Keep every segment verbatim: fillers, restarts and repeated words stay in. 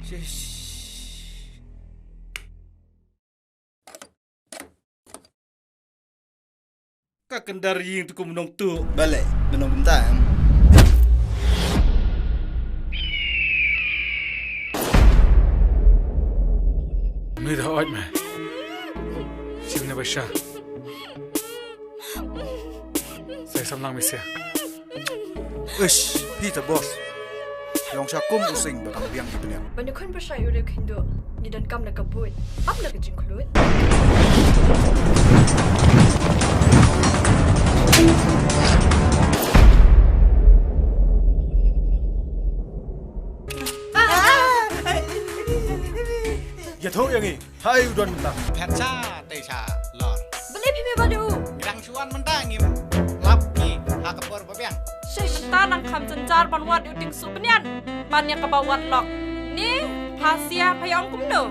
Ka kyndar ïing tu kum nongtuh. Balei, mynta kumta em? Mynta hooid me. Shim ne ba sha. Sa ïa samlang me sha. Ish, phi te boss. Long sha kum u sing ba dang biang ki bniat. Ban ïakhun pyrshah ïa u riew khynduh, ngi donkam la ka buit, ym la ka jingkhluit. Ïathuh ïa ngi. Hai u don mynta. Phet sha te sha lor. Balei phi me bad u? Ngi dang shu wan mynta, ngim lap ki ha ka por ba biang. Shish, ta nang kham jynjar ban wad ïa u Tieng Suh Bniat ban ïa kaba wad lok. Ni pha sia pha ïa ong kumno?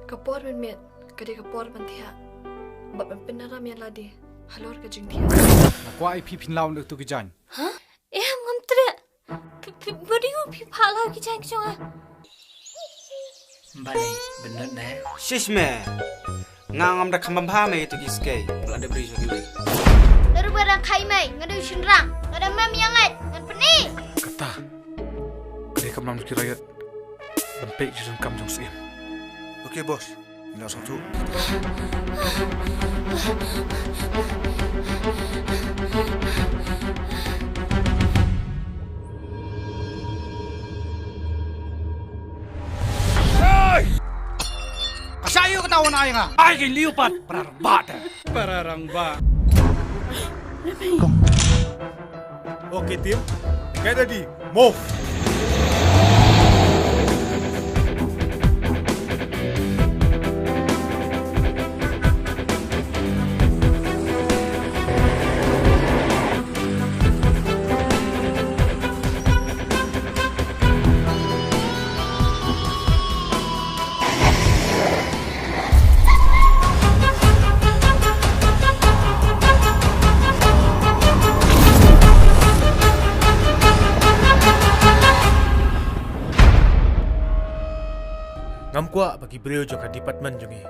Ka por mynmiet ka dei ka por ban thiah bad ban pynram ïa lade halor ka jingthiah. Nga kwah ïa phi phin law na utu ki jaiñ. Hah? Em, ngam treh. Phi, phi, ba dei u phi phah law ki jaiñ ki jong nga. Balei, bynnud ne? Shish me. Nga ngam da kham bha me ïa tu ki skei. Nga da bri sha ki wei. Lada ba dang khai mei, nga da u shynrang. Nga da mem ïa ngait, ngan pyni. Kata. Ka dei ka mlam ki riot. Ban peit jingdonkam jong Syiem. Okay, boss. Ngi la sngewthuh. Hey! Ka shah ïa kata wan ai nga. Ai ki liu pat para rangbah te. Para rangbah. Okay, team. Get ready. Move. Ngam kwah ba ki briew jong ka department jong ngi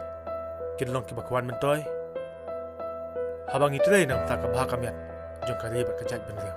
kin long kiba kwah myntoi haba ngi trei na ka bynta ka bha ka miat jong ka ri bad ka jaitbynriew.